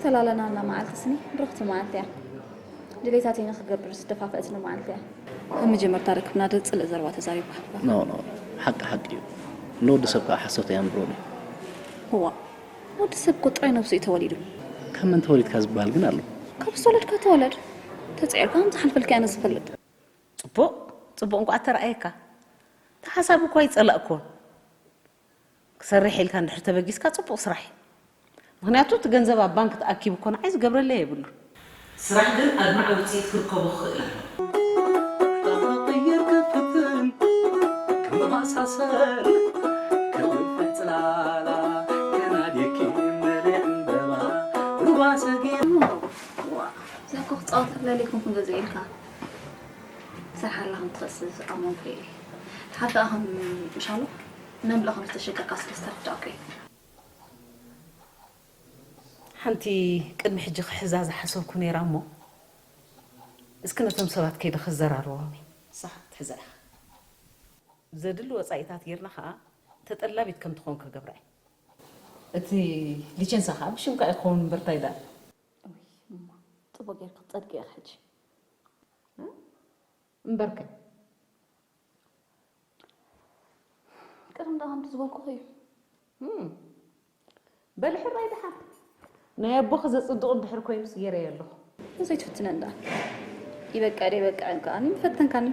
ተላለናላ መዓልቲ ስኒ ብርኽቲ መዓልቲ እያ። ድሌታተይ ንኽገብር ዝደፋፈእትኒ መዓልቲ እያ። ኣብ መጀመርታ ርክብና ዶ ጽልእ ዘረባ ተዛሪብካ? ኖ፣ ኖ፣ ሓቂ ሓቂ እዩ። ንወዲ ሰብ ከዓ ሓሶት ኣየንብሮን እዩ። እዋ፣ ወዲ ሰብ እኮ ጥራይ ነብሱ እዩ ተወሊዱ። ካብ መን ተወሊድካ ዝበሃል ግን ኣሎ። ካብ ዝተወለድካ ተወለድ። ተጸዒርካ ከም ዝሓልፈልካ እየ ኣነ ዝፈልጥ። ጽቡቕ፣ ጽቡቕ እንኳዕ ተረኣየካ። እቲ ሓሳብ እኳ ኣይጸላእኩዎን። ክሰርሕ ኢልካ እንድሕር ተበጊስካ ጽቡቕ ስራሕ እዩ። ምኽንያቱ እቲ ገንዘብ ኣብ ባንክ ተኣኪቡ እኮ ንዓይ ዝገብረለይ የብሉን። ስራሕ ግን ኣድማዒ ውፅኢት ክርከቦ ክኽእል ኣለዎ። ክቕየር ክፍትን ክመሳሰል ክውፍሕ ጽላላ ከናድየኪ መሊሕ ዕምበባ ሩባ ሰጊር እዛ እኮ ክፃወተላ ኢለ ኣይኮንኩን ገዚኤልካ። ክሰርሓላ ከም ትኽእል ስለ ዝኣመንኩ እየ። ሓቂ ኣኸም ምሻሎ ነምብላ ከም ዝተሸገርካ ስለ ዝተረዳእኩ እየ። ሓንቲ ቅድሚ ሕጂ ክሕዛ ዝሓሰብኩ ነይራ እሞ፣ እስኪ ነቶም ሰባት ከይደ ክዘራርቦም እየ። ንስኻ ክትሕዛ ኢኻ። ዘድሊ ወጻኢታት ጌርና ኸኣ ተጠላቢት ከም ትኾን ክገብራ እየ። እቲ ሊቸንሳ ኸኣ ብሽምካ እዩ ክኸውን እምበር ታይ ደኣ። እውይ፣ እማ፣ ጽቡቕ ጌርኪ ክትጸድቂ ኢኺ ሕጂ። እምበርከ። ቅድም ዳ ከምቲ ዝበልኩኺ እዩ። እም። በሊ ሕራይ ደሓን። ናይ ኣቦኺ ዘጽድቑ እንድሕር ኮይኑስ ገይረዮ ኣለኹ። ዘይትፍትነን ደኣ። ይበቃ ደይ በቃ ከኣ፣ እኔ ፈተንካኒ።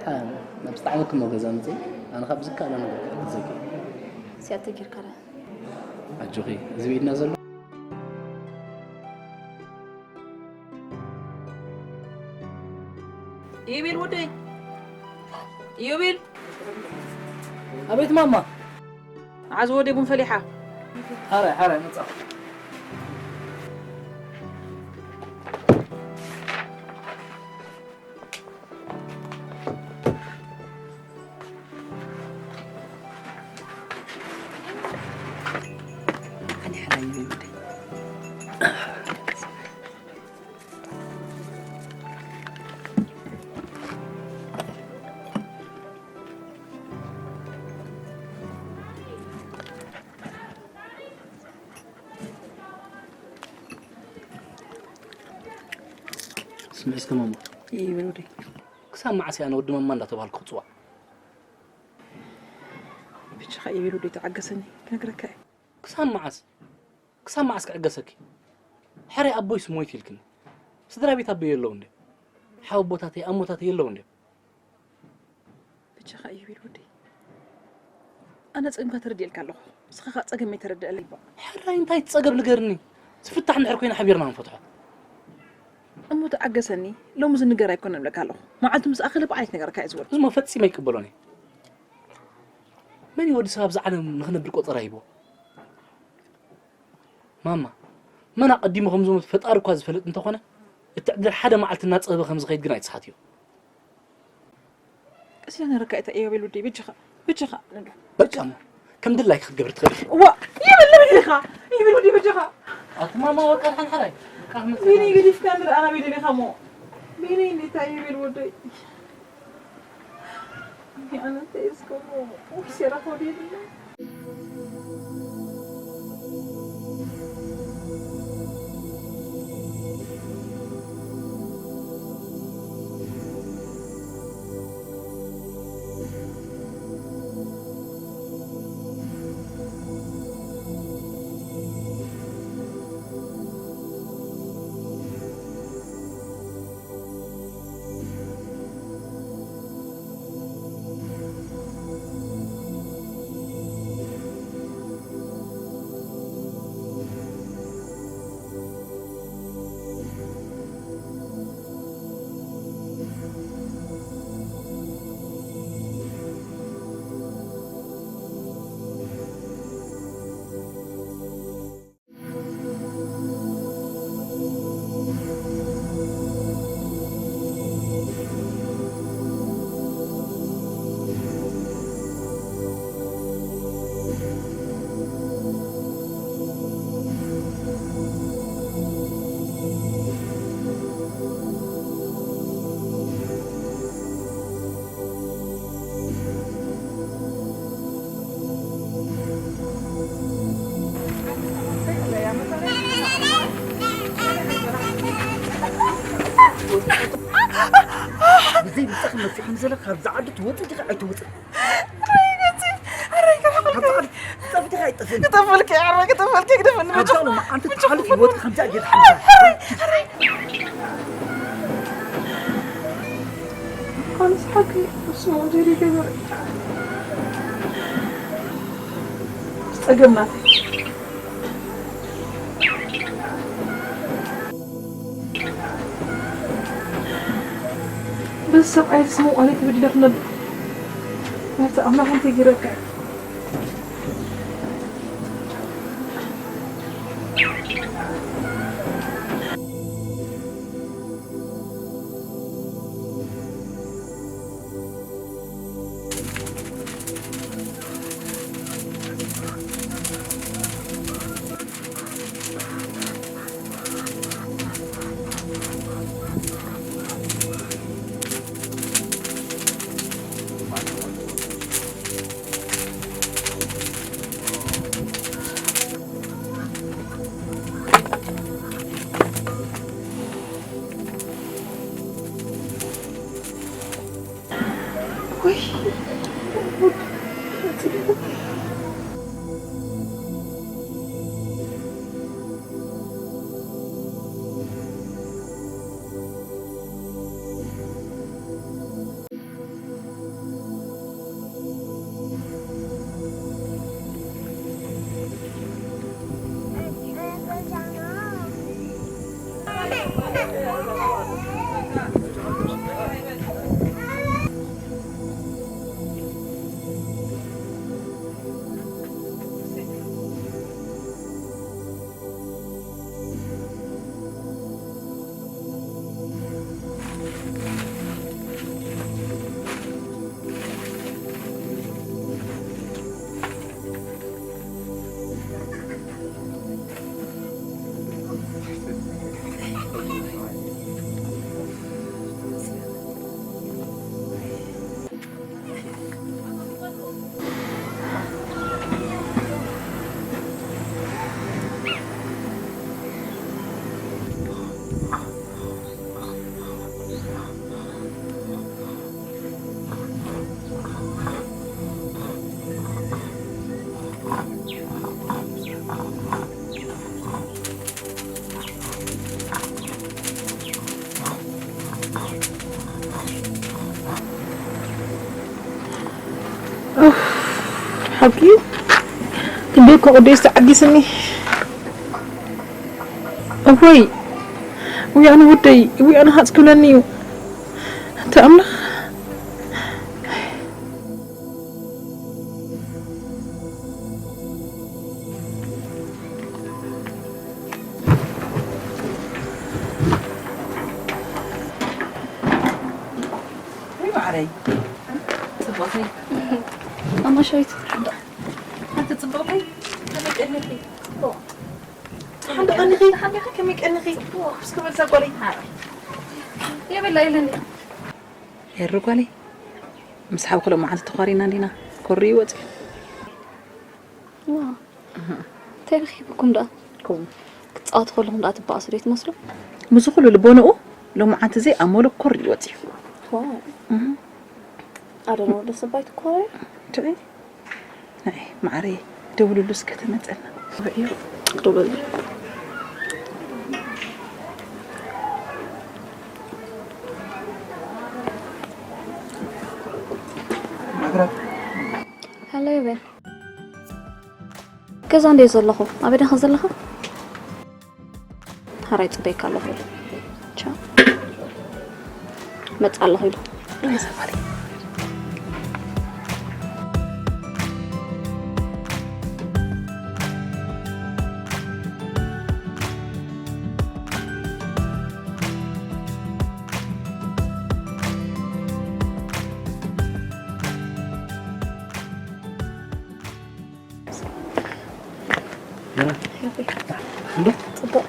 ካብ ናብ ዝጠዓመክሞ ገዛ መፅእ፣ ኣነ ካብ ዝከኣለ ነገር ክሕግዘኪ። ሲያተ ጌርካ ደኣ። ኣጆኺ፣ እዚ ብኢድና ዘሎ። ኢዮቤል ወደይ፣ ኢዮቤል። ኣቤት ማማ። ዓዚ ወደይ ቡን ፈሊሓ። ሓራይ፣ ሓራይ፣ መጻኹ። ስምዒ እስከ ማማ። ይብል ወደይ። ክሳብ መዓስ እየ ኣነ ወዲ ማማ እንዳተባሃልኩ ክጽዋዕ? ብቻኻ ይብል ወደይ ተዓገሰኒ፣ ክነግረካ እየ። ክሳብ መዓስ? ክሳብ መዓስ ክዕገሰኪ? ሕራይ ኣቦይስ ሞይቱ ኢልክኒ። ስድራ ቤት ኣቦይ የለዉ እንደ? ሓወቦታተይ፣ ኣሞታተይ የለዉ እንደ? ብቻኻ እዩ ብል ወደይ። ኣነ ጸገምካ ተረዲኤልካ ኣለኹ። ንስኻ ኸኣ ጸገመይ ተረድኣለይ። ሕራይ እንታይ እቲ ጸገም ንገርኒ። ዝፍታሕ እንድሕር ኮይና ሓቢርና ክንፈትሖ። እሞ ተዓገሰኒ። ሎሚ ዝንገር ኣይኮነን እብለካ ኣለኹ። መዓልቱ ምስ ኣኸለ ብዓል ክትነግረካ እየ ዝወርድ። እሞ ፈጺመ ኣይቅበሎን እየ። መን እዩ ወዲ ሰብ ኣብዚ ዓለም ንኽነብር ቆጸራ ሂብዎ? ማማ፣ መን ኣቐዲሙ ከም ዝሞት ፈጣሪ እኳ ዝፈልጥ እንተኾነ፣ እቲ ዕድል ሓደ መዓልቲ እናጸበበ ከም ዝኸይድ ግን ኣይትስሓትዮ። ቀስ ኢለ ነረካ እታ ኢዮቤል ወደይ፣ በጃኻ፣ በጃኻ፣ ንዶ። በቃ እሞ፣ ከም ድላይኪ ክትገብሪ ትኽእሊ ኢኺ። ዋ፣ ይብል፣ ይብል ኢኻ፣ ይብል ወደይ፣ በጃኻ። ኣቲ ማማ፣ በቃ፣ ድሓን ሓራይ። በቃ፣ ክመጽእ። ቢኒ፣ ገዲፍካ ንርኣና፣ ቢኒ፣ ኢኻ እሞ። ቢኒ፣ እንዴት ኢዮቤል ወደይ። ኣነ እንታይ እስከ እሞ፣ ወይስ የራኸው ድየድለ? ብጻኺ መፊሕን ዘለኻ ካብዛ ዓዲ ትወጽእ ዲኻ ኣይትወጽእ? ኣረይ ገጺ፣ ኣረይ ካብ ሓቑልከ። ካብዛ ዓዲ ትጠፊ ዲኻ ኣይትጠፍን? ክጠፈልኪ፣ ኣረ ክጠፈልኪ፣ ግደፈኒ፣ ኣብዛ ምጭ-፣ ሎማዓንቲ ምጭ-፣ ትሓልፍ ህይወት ከምዛ ጌርካ ሓንሳ። ኣረይ፣ ኣረይ። ኣነስ ሓቂ እሱ ወንጀል ይገበር። ጸገም ናተይ። በዚ ሰብኣይ ዝስሙ ቃል ትብድለ ክነብ ናብቲ ኣምላኽ እንተይገረካ። ኡፍ፣ ሓቂ ክንደይ እኮ ቅዱስ ተዓጊስኒ። እወይ፣ እወይ ኣነ ወደይ፣ እወይ ኣነ ሃጽ ክብለኒ እዩ። እንተ ኣምላኽ። ወይ ማዕረይ፣ ጽቡቕቲ። ኣማሻይት። ኣንቲ ጽቡቕቲ፣ ከመይ ቀኒኺ? ሓንዲ ቀኒኺ፣ ሓንዲ ከመይ ቀኒኺ? እስከ በል እዛ ጓለይ። የብላ የለኒ። ኤሪ ጓለይ፣ ምስ ሓውኪ ሎማዓንቲ ተዃሪና እንዲና፣ ኮሪ ይወጽእ። ዋው። እንታይ ረኺብኩም ደኣ? ከምኡ። ክትጻወቱ ከለኹም ደኣ ትበኣሱ ዶ ትመስሉ? ምስዚ ኩሉ ልቦንኡ ሎማዓንቲ ዘይ ኣመሉ ኮር ኢሉ ወጺኡ። ዋው። እህ። ኣደነው ደስ ባይ ትኮሪ? ትርኢ? ናይ ማዕረይ ደውልሉ እስከ ተመጸና። ርእዮ። ደውልሉ። ማግራት። ሃሎ ይበል። ገዛ እንድየ ዘለኹ። ኣበይ ዲኻ ዘለኻ? ሓራይ ጽበየካ ኣለኹ ኢሉ። ቻው። መጽእ ኣለኹ ኢሉ። እንዶ? ጽቡቕ።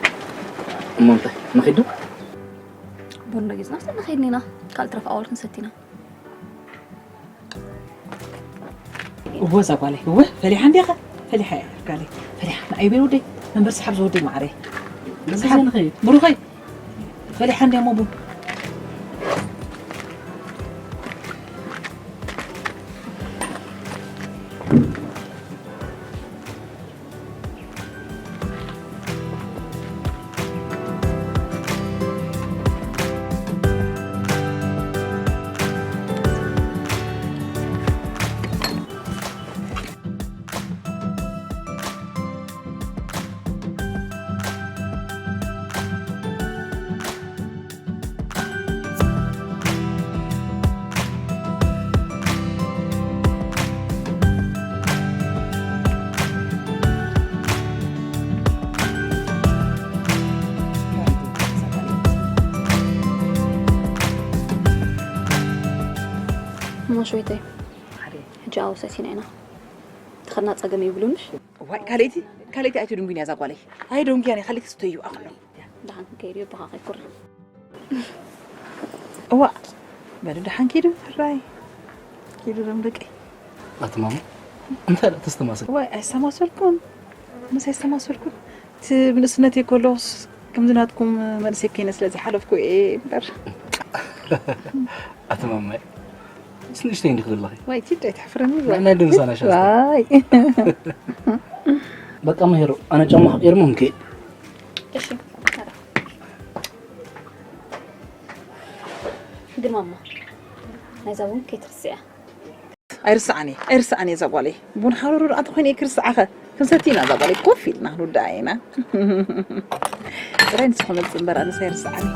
እሞ እንታይ? ንኺድ ዶ? ቡን ዶ ጌጽና ንኸይድ ኔና። ካልእ ትረፍ ኣዋል ክንሰቲ ኢና። እወ፣ እዛ ጓለይ። እወ፣ ፈሊሓ እንዲኻ? ፈሊሓ እያ፣ ጓለይ። ፈሊሓ፣ ንኣይ ቤል ወደይ። መንበር ሰሓብ ዝወደይ ማዕረይ። በዚ ሰሓብ። ንኸይድ። ብሩኸይ። ፈሊሓ እንድያ እሞ ቡን። ሸወይተይ፣ ሕጂ ኣብኡ ሰቲና ኢና። ተኸድና ጸገም የብሉን። እዋይ፣ ካልእቲ፣ ካልእቲ ኣይትድንጉን እያ እዛ ጓለይ። ኣይደንጉያን እያ፣ ካልእቲ ስተዩ ኣኽሎ። ደሓን ከይዱ ይበኻ ከይኩር። እዋ፣ በሉ ደሓን ከይዱ፣ ሕራይ። ከይዱ ደም ደቀይ። ኣቲ ማማ፣ እንታይ ደኣ ተስተማስል? እዋይ፣ ኣይስተማሰልኩን። ምስ ኣይስተማሰልኩን። እቲ ብንእስነተይ ከለኹስ ከምዚ ናትኩም መንእሰይ ከይነ ስለ ዝሓለፍኩ እየ እምበር። ኣቲ ማማይ፣ ምስ ንእሽተይ እንዲኽ ዘለኺ። ዋይ፣ ኪድ ኣይትሕፍረኒ። ናይ፣ ናይ ድንሳና ሻስታ። ዋይ። በቃ መሄሩ፣ ኣነ ጫማ ክቕይር እሞ እንከይድ። እሺ፣ ተራ። ግን ማማ፣ ናይዛ እውን ከይትርስዕያ። ኣይርስዓን እየ፣ ኣይርስዓን እየ እዛ ጓለይ። ቡን ሓሩሩ ደኣ እንተኾይነ እየ ክርስዓኸ። ክንሰቲ ኢና እዛ ጓለይ፣ ኮፍ ኢልና ክንውድኣ ኢና። ጥራይ ንሱ ክመጽእ እምበር ኣነስ ኣይርስዓን እየ።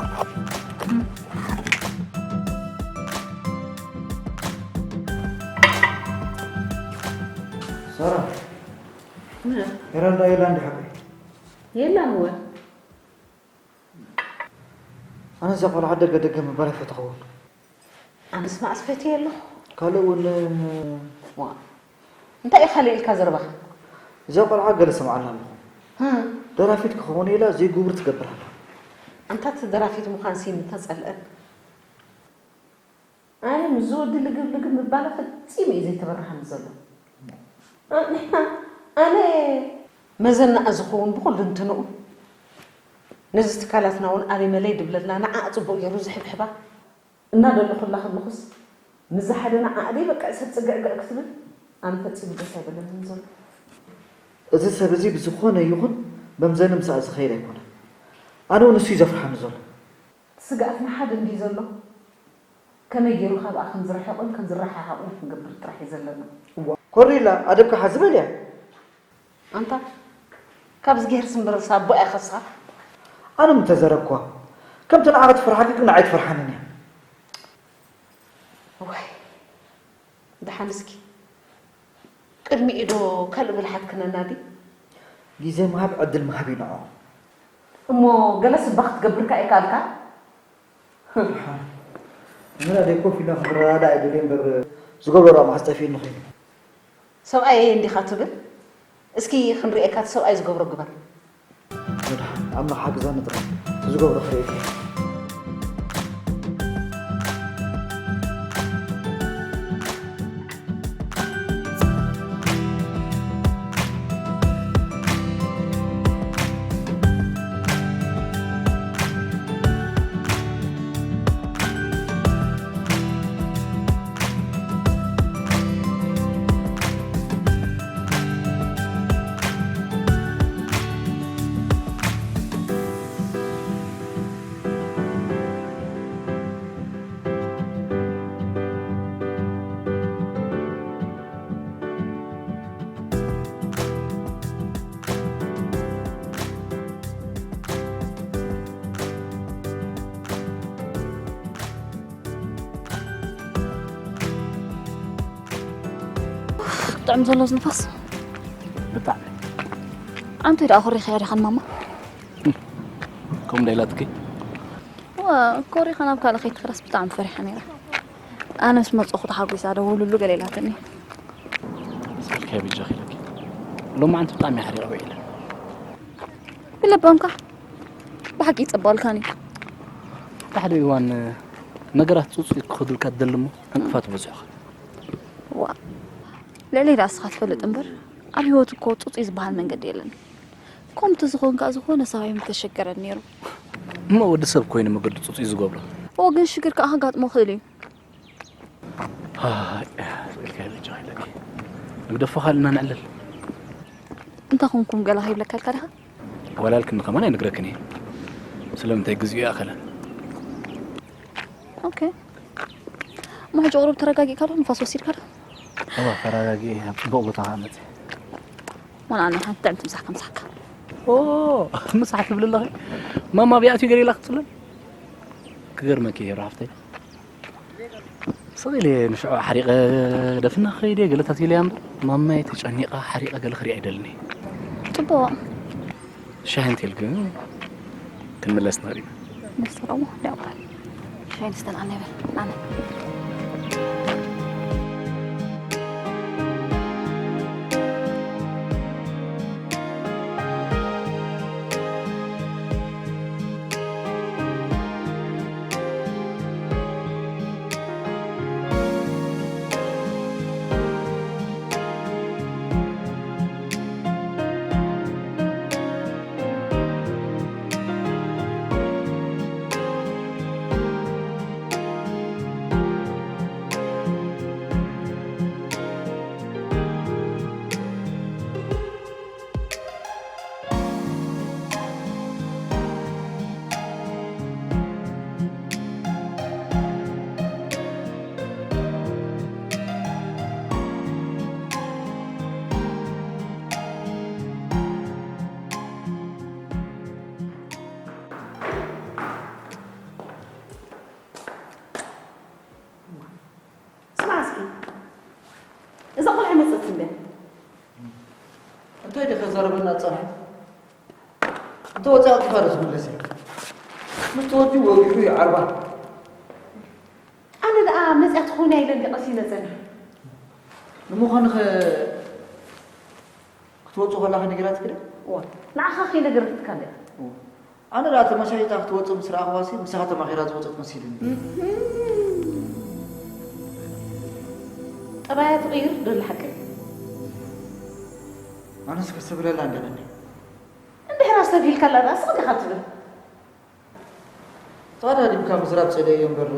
ሳራ፣ ምን? ሄራንዳ የላ እንዲ ሓቂ? የላን እወ። ኣነ እዛ ቆልዓ ደገ ደገ ምባል ኣይፈተኽዎን። ኣነስ መዓስ ፈትየ ኣለኹ። ካልእ እውን ዋ፣ እንታይ ኢኻ ካልእ ኢልካ ዘረባኻ? እዛ ቆልዓ ገለ ሰምዓና ኣለኹ። እ። ደራፊት ክኸውን ኢላ ዘይግቡር ትገብር ኣላ። ኣንታ እቲ ደራፊት ምዃንሲ ምተጸልአን። ኣነ ምስዚ ወዲ ልግብ ልግብ ምባላ ፈጺሙ እዩ ዘይተበርሃኒ ዘሎ። እ፣ ንሕና፣ ኣነ መዘናኣ ዝኸውን ብኹሉ እንትንኡ፣ ነዚ ትካላትና እውን ኣበይ መለይ ድብለልና፣ ንዓኣ ጽቡቕ ገይሩ ዝሕብሕባ እናደለኹላ ከለኹስ፣ ምስዚ ሓደ ንዓኣ ደይ በቃ ሰብ ጽግዕግዕ ክትብል፣ ኣነ ፈጺሙ ደስ ኣይበለንን ዘሎ። እዚ ሰብ እዚ ብዝኾነ ይኹን መምዘኒ ምስኣ ዝኸይድ ኣይኮነን። ኣነ እውን ንሱ እዩ ዘፍርሓኒ ዘሎ። ስግኣትና ሓደ እንድዩ ዘሎ። ከመይ ገይሩ ካብኣ ከም ዝርሕቕን ከም ዝረሓሓቑን ክንገብር ጥራሕ እዩ ዘለና። እዋ፣ ኮሪላ፣ ኣደብካ ሓዚ በልያ። ኣንታ፣ ካብዚ ገይርስ እምበርስ ኣቦ እያ ኸስኻ። ኣነ ምተዘረብኳ፣ ከምቲ ንዓኻ ትፈርሓኪ ግን ንዓይ ትፈርሓንን እያ። እዋይ፣ ደሓን እስኪ፣ ቅድሚኡ ዶ ካልእ ብልሓት ክነናዲ? ግዜ ምሃብ፣ ዕድል ምሃብ እዩ ንዕኦም። እሞ ገለስ እባ ክትገብር ከ ኣይከኣልካ? ንሕና ደይ ኮፍ ኢልና ክንረዳዳእ ኣይደልዮ እምበር፣ ዝገብሮ ራብ መዓስ ጠፊኡኒ ኾይኑ። ሰብኣየይ እንዲኻ ትብል? እስኪ ክንርእየካ እቲ ሰብኣይ ዝገብሮ ግበር። መድሓን ኣምላኽ ሓግዛኒ ጥራይ፣ እቲ ዝገብሮ ክርእየካ እየ። ጥዕም ዘሎ ዝንፋስ። ብጣዕሚ። ኣንተ ደኣ ኮሪኻ ዲኻ ንማማ? ከምኡ ዶ ኢላትኪ? ዋ፣ ኮሪኻ ናብ ካልእ ከይትኸዳስ ብጣዕሚ ፈሪሓ ነይረ። ኣነ ምስ መጻኹ ተሓጒሳ ደውልሉ ገለ ኢላትኒ። ስልኪ በጃኺ ኢለኪ። ሎማዓንቲ ብጣዕሚ ሓሪቐ ውዒለ። ብለባምካ ብሓቂ ይጸበቐልካኒ። ሓደ ሓደ እዋን ነገራት ጽጹይ ክኸዱልካ ትደሊ እሞ ዕንቅፋት ይበዝሑኻ። ዋ፣ ልዕለይ ደኣ ንስኻ ትፈልጥ እምበር፣ ኣብ ህይወት እኮ ጽጹይ ዝበሃል መንገዲ የለን። ከምቲ ዝኾንካ ዝኾነ ሰብ ኣይምተሸገረን ነይሩ። እሞ ወዲ ሰብ ኮይኑ መገዱ ጽጹይ ዝገብሮ። እወ፣ ግን ሽግር ከኣ ከጋጥሞ ይኽእል እዩ። ሃይ፣ ስእልካ ይበጃ ኢለኪ። ንግደፎ ካልእና ንዕልል። እንታይ ኮንኩም ገለ ከይብለካ ኢልካ ዲኻ? ወላልክኒ ከማን ኣይነግረክን እየ። ስለምንታይ ግዜኡ ይኣኸለን። ኦኬ። እሞ ሕጂ ቁሩብ ተረጋጊእካ ዶ? ንፋስ ወሲድካ ዶ? እወ፣ ተረጋጊኤ ኣብ ጽቡቕ ቦታ ከኣ መጽየ። ዋላ ኣነ ሓንቲ ጥዕምቲ ምሳሕ ከምሳሕካ። ኦ፣ ምሳሕ ትብሊ ኣለኺ? ማማ ቢያእትዩ ገለ ኢላ ክትጽለል? ክገርመኪ እዩ፣ ሃፍተይ። ስቕ ኢለ ንሽዑ ሓሪቐ ደፍና ክኸይድ እየ ገለታት ኢለያ እምበር፣ ማማይ ተጨኒቓ ሓሪቐ ገለ ክሪኣ ኣይደልን እየ። ጽቡቕ። ሻሂ እንተልኪ ክንምለስ ንኽእል ኢና። ነስተረሞ ደቕባል። ሻሂ ንስተን ኣነ ይበል፣ ኣነ። ዘረበና ጸንሐ። እንተ ወጺኣ ኣውጺፋ ዶ ትምለስ እያ? ምስ ተወዲ ወጊሑ ይዓርባ። ኣነ ደኣ መጺኣ ትኸውን እያ ኢለ እንዲ ቀሲነ ጸኒሐ። ንምዃኑ ኸ ክትወጹ ከላ ከነጊራትኪ ዶ? እዋ፣ ንዓኻ ከይነገረትካ እንድያ። እዋ። ኣነ ደኣ ተመሻይጣ ክትወጽእ ምስ ረኣኽዋሲ፣ ምሳኻ ተማኺራ ዝወጸት መሲሉኒ። እህም። ጠባያ ትቕይር ደሎ ሓቂ። ኣነስ ከስተብህለላ እንዲያ ቀኒ። እንድሕር ኣስተብሂልካላ ደኣ ስቕ ዲኻ ትብል? ተቐዳዲምካ ምዝራብ ጸሊኤዮ እምበር፣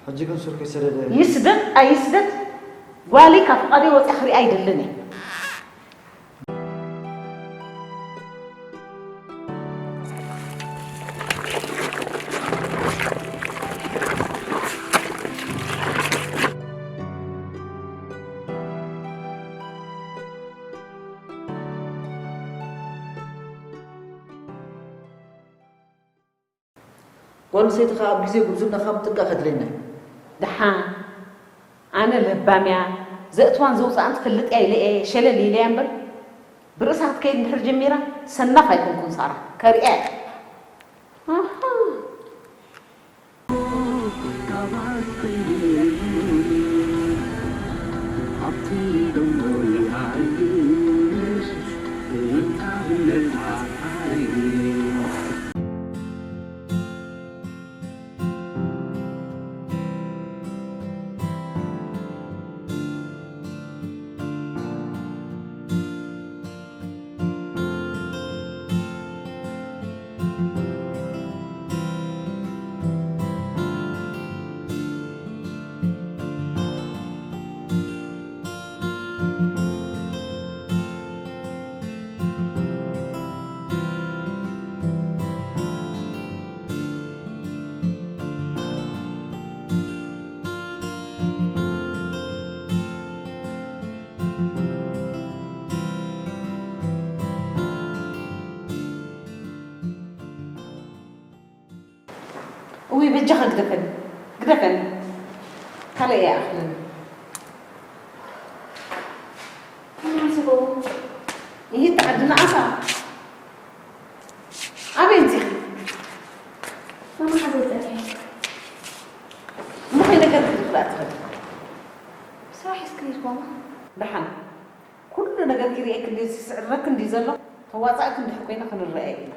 ሕጂ ግን ሱር ከይሰደደ። ይስደድ ኣይስደድ፣ ጓለይ ካብ ፍቓደይ ወጺኣ ክሪኣ ኣይደልን እየ። ጓል ኣንስተይቲ ኸኣ ኣብ ግዜ ጉብዝናኻ ምጥንቃቕ ከድልየና እዩ። ደሓን ኣነ ለባም እያ፣ ዘእትዋን ዘውጽኣን ትፈልጥ እያ ኢለ እየ ሸለል ኢለያ እምበር፣ ብርእሳ ክትከይድ እንድሕር ጀሚራ ሰናፍ ኣይኮንኩን ሳራ፣ ከርእያ እየ። ኣሃ። እውይ በጃኻ ግደፈኒ፣ ግደፈኒ። ካልእ እየ ኣኽለኒ። ተመልሲኹ። ይሂድ ዓዲ ንኣኻ። ኣበይ እንዚኺ? ማማ ሓዘይ ጸኒሐ። እሞ ከይነገርኩ ዲኺ ደኣ ትኸዲ? ስራሕ እስኪ ሂድ ማማ። ደሓን። ኩሉ ነገር ክርእየኪ እንድዩ ዝስዕረኪ እንድዩ ዘሎ። ተዋጻእኪ እንድሕር ኮይነ ክንረኣየ ኢና።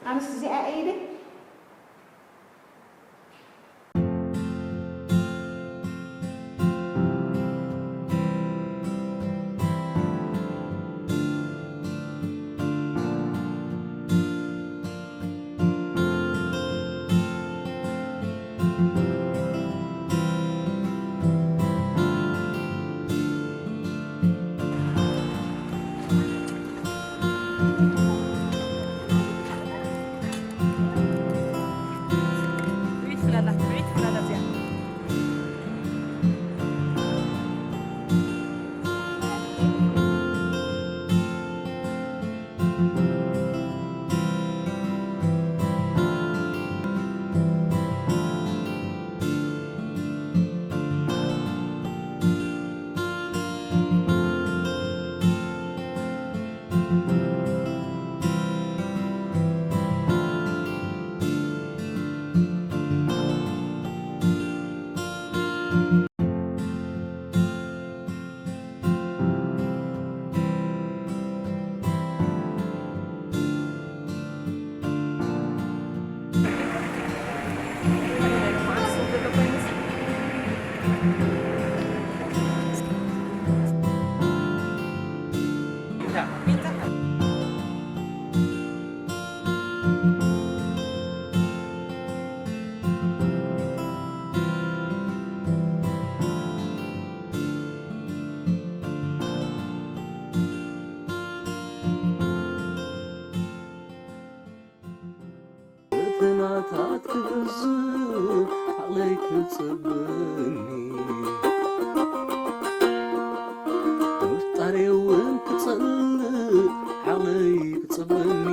ኣነስ እዚኣ እየ ኢለ። ፈተናታት ክበዝሕ ዓቕለይ ክጽበኒ፣ ምፍጣረይ እውን ክጸልእ ዓቕለይ ክጽበኒ።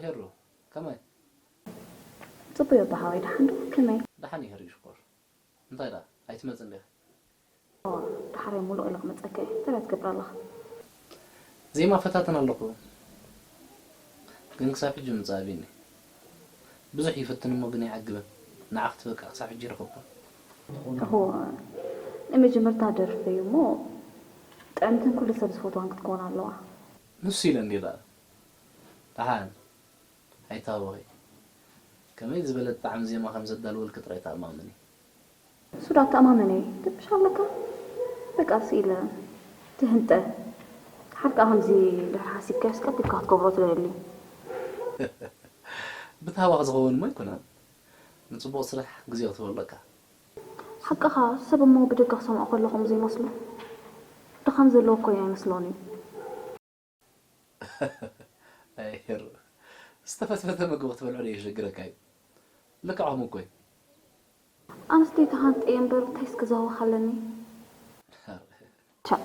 ሄሩ፣ ከመይ? ጽቡቅ እየ ኣቦ ሓወይ፣ ደሓን ዶ? ከመይ? ደሓን እየ ሄሩ ሽኮር። እንታይ ደኣ ኣይትመጽን ዲኺ? ኦ፣ ደሓረይ ሙሉእ ኢለ ክመጸካ እየ። እንታይ ደኣ ትገብር ኣለኻ? ዜማ ፈታትን ኣለኹ፣ ግን ክሳብ ሕጂ ምምጻእ ኣብዩኒ። ብዙሕ ይፍትን እሞ ግን ኣይዓግብን። ንዓ ክትበቅዕ ክሳብ ሕጂ ይረኸብኩ። እኹ፣ ናይ መጀመርታ ደርፊ እዩ እሞ ጥዕምትን ኩሉ ሰብ ዝፈትዋን ክትከውን ኣለዋ። ንሱ ኢለ እንድየ ደኣ። ደሓን ኣይታወኺ። ከመይ ዝበለ ጣዕሚ ዜማ ከም ዘዳልወልኪ ጥራይ ተኣማመኒ። እሱ ዳ ተኣማመነ ትብሽ ኣለካ። በቃ ስኢለ ትህንጠ። ሓርካ ከምዚ ድሕሪ ሓሲብካዮስ ቀልጢፍካ ክትገብሮ ትደሊ። ብታህዋኽ ዝኸውን እሞ ኣይኮነን። ንጽቡቕ ስራሕ ግዜ ክትህበሉ ኣለካ። ሓቅኻ፣ ሰብ እሞ ብደገ ክሰምዖ ከሎ ከምኡ ዘይመስሎ ድኻም ዘለዎ እኮ እዩ ኣይመስሎን እዩ። ኣይ ሄሩ፣ ዝተፈትፈተ ምግቢ ክትበልዖ ዶ የሸግረካ እዩ? ልክዕኹም እኮ እዩ። ኣነስ ደይተሃንጠየ እምበር እንታይስ ክዛወኽ ኣለኒ። ቻ።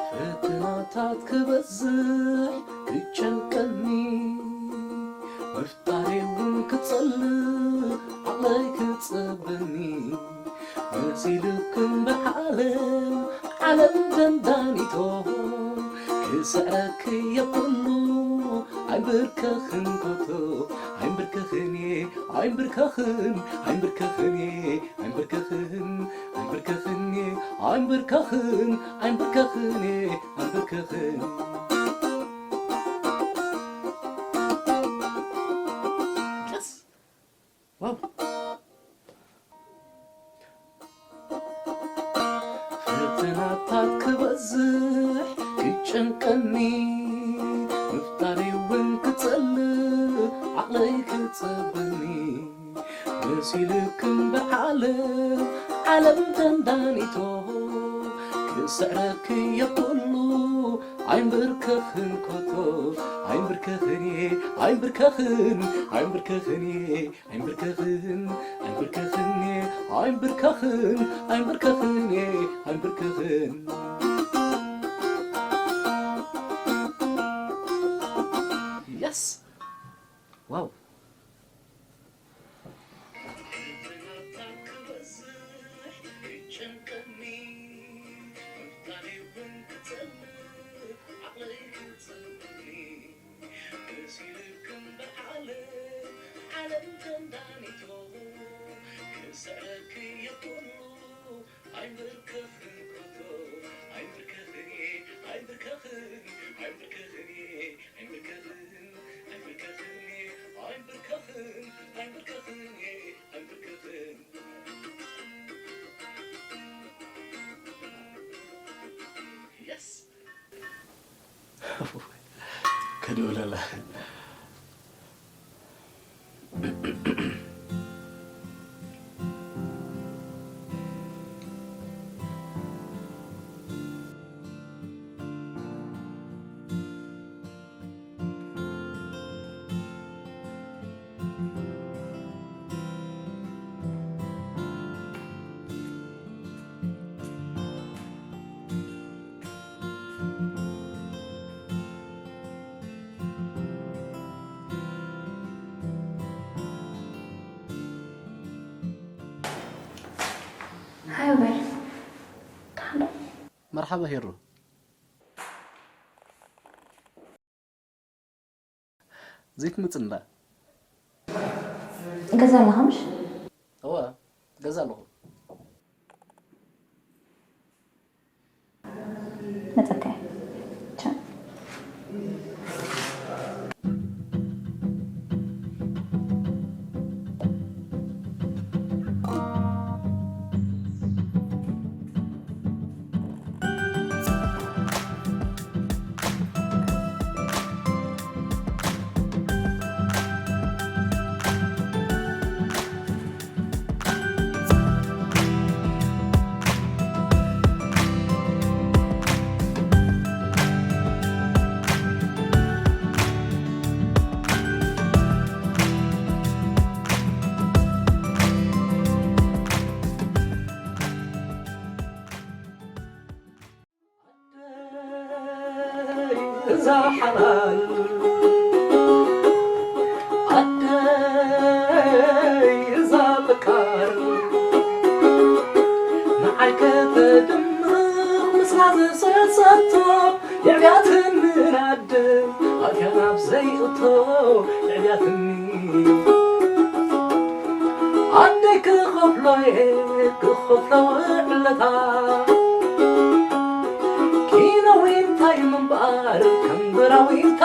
ፈተናታት ክበዝሕ ክጨንቀኒ፣ ምፍጣረይ እውን ክጸልእ ዓቕለይ ክጸበኒ፣ መሲሉክን ብዓለም ዓለም ደንዳኒቶ፣ ክስዕረኪ የብሉ ኣይንብርከኽን ኮቶ፣ ኣይንብርከኽን እየ ኣይንብርከኽን ኣይንብርከኽን እየ ኣይንብርከኽን ኣይንብርከኽን እየ ኣይንብርከኽን ኣይንብርከኽን እየ ኣይንብርከኽን። Yes! Wow! ፈተናታት ክበዝሕ ክጨንቀኒ፣ ምፍጣረይ እውን ክጸልእ ዓቕለይ ክጸበኒ፣ መሲሉክን ብዓለም ዓለም ተንዳኒቶ፣ ክስዕረኪ የብሉ ኣይንብርከኽን ኮቶ፣ ኣይንብርከኽን እየ ኣይንብርከኽን ኣይንብርከኽን እየ ኣይንብርከኽን ኣይንብርከኽን እየ ኣይንብርከኽን ኣይንብርከኽን እየ ኣይንብርከኽን። Yes! Wow! Yes! ከድውለላ። መርሓባ ሄሩ። ዘይትመጽእ እንዳ ገዛ ኣለኻ ምሽ? እወ፣ ገዛ ኣለኹ። መጸካ እየ። ቻው። እዛ ሓላል ዓደይ እዛ ፈቃር ንዓይ ከተድምቕ ምስላ ዝሰሰቶ የዕብያትን ምናድ ኣትያ ናብ ዘይእቶ የዕብያትኒ ዓደይ ክኸፍሎ እየ ክኸፍሎ ውዕለታ ኪኖ ዊንታ ይምንባር ከም ብራ ዊንታ